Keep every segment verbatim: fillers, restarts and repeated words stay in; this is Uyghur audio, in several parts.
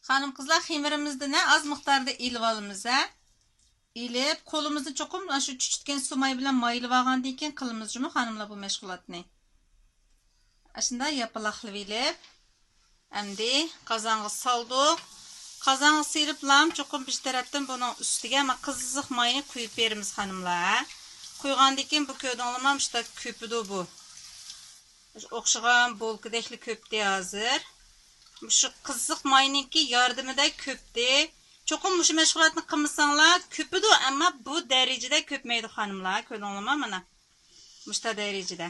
خانىم قىزلار، خېمىرىمىزدىن ئاز مىقداردا ئېلىۋالىمىز ھە. ئېلىپ، قولىمىزنى چوقۇم شۇ چۈچۈتكەن سۇماي بىلەن مايلىۋالغاندىن كېيىن قىلىمىز جۇمۇ خانىملار بۇ مەشغۇلاتنى. ئاشۇنداق ياپىلاقلىۋېلىپ، ئەمدى قازانغا سالدۇق. قازانغا سېلىپلام چوقۇم بىر تەرەپتىن بۇنىڭ ئۈستىگە مانا قىزىق ماينى قۇيۇپ بېرىمىز خانىملار. قۇيغاندىن كېيىن بۇ كۆردۈڭلارمۇ، مۇشۇنداق كۆپىدۇ بۇ. ئوخشىغان بولكىدەكلا كۆپتى ھازىر. مۇشۇ قىزىق ماينىڭكى ياردىمىدە كۆپتى. چوقۇم مۇشۇ مەشغۇلاتنى قىلمىساڭلار كۆپىدۇ، ئەمما بۇ دەرىجىدە كۆپمەيدۇ خانىملار. كۆردۈڭلارمۇ مانا. مۇشتا دەرىجىدە.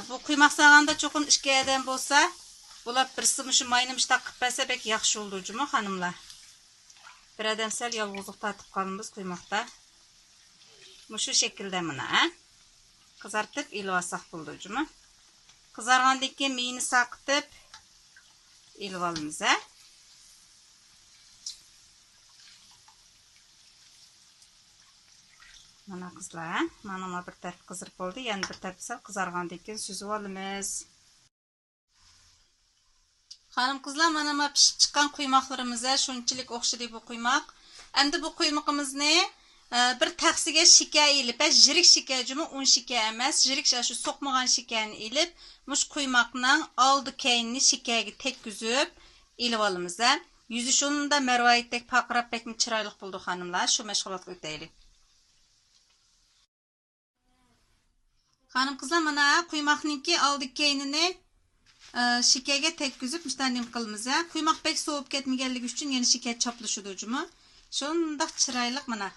بۇ قۇيماق سالغاندا چوقۇم ئىككى ئادەم بولسا، بولۇپ بىرسى مۇشۇ ماينى مۇشتا قىلىپ بەرسە بەك ياخشى بولىدۇ جۇمۇ خانىملار. بىر ئادەم سەل يالغۇزلۇق تارتىپ قالىمىز قۇيماقتا. مۇشۇ شەكىلدە مانا ھە. قىزارتىپ ئېلىۋالساق بولىدۇ جۇمۇ. قىزارغاندىن كېيىن مېيىنى ساقىتىپ ئېلىۋالىمىز ھە. مانا قىزلار، مانا بىر تەرىپى قىزىرىپ بولدى، يەنە بىر تەرىپى سەل قىزارغاندىن كېيىن سۈزۈۋالىمىز. خانىم قىزلار، مانا ما پىشىپ چىققان قۇيماقلىرىمىز ھە، شۇنچىلىك ئوخشىدى بۇ قۇيماق. ئەمدى بۇ قۇيمىقىمىزنى، ئە، بىر تەخسىگە شېكەر ئېلىپ، ھە، يىرىك شېكەر جۇمۇ، ئۇن شېكەر ئەمەس، يىرىك شۇ سوقمىغان شېكەرنى ئېلىپ، مۇشۇ قۇيماقنىڭ ئالدى كەينىنى شېكەرگە تەگكۈزۈپ ئېلىۋالىمىز ھە. يۈزى شۇنداق مەرۋايىتتەك پارقىراپ بەكمۇ چىرايلىق بولىدۇ خانىملار، شۇ مەشغۇلاتقا ئۆتەيلى. خانىم قىزلار، مانا قۇيماقنىڭكى ئالدى كەينىنى، ئە، شېكەرگە تەگكۈزۈپ مۇشۇنداق نېمە قىلىمىز ھە. قۇيماق بەك سوۋۇپ كەتمىگەنلىكى ئۈچۈن يەنە شېكەر چاپلىشىدۇ جۇمۇ. شۇنداق چىرايلىق مانا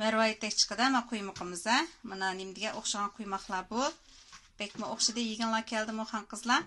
مەرۋايىتتەك چىقىدۇ ھە، مانا قۇيمىقىمىز ھە. مانا نېمە دېگەن ئوخشىغان قۇيماقلار بۇ. بەكمۇ ئوخشىدى، يېگۈڭلار كەلدىمۇ خانىم قىزلار؟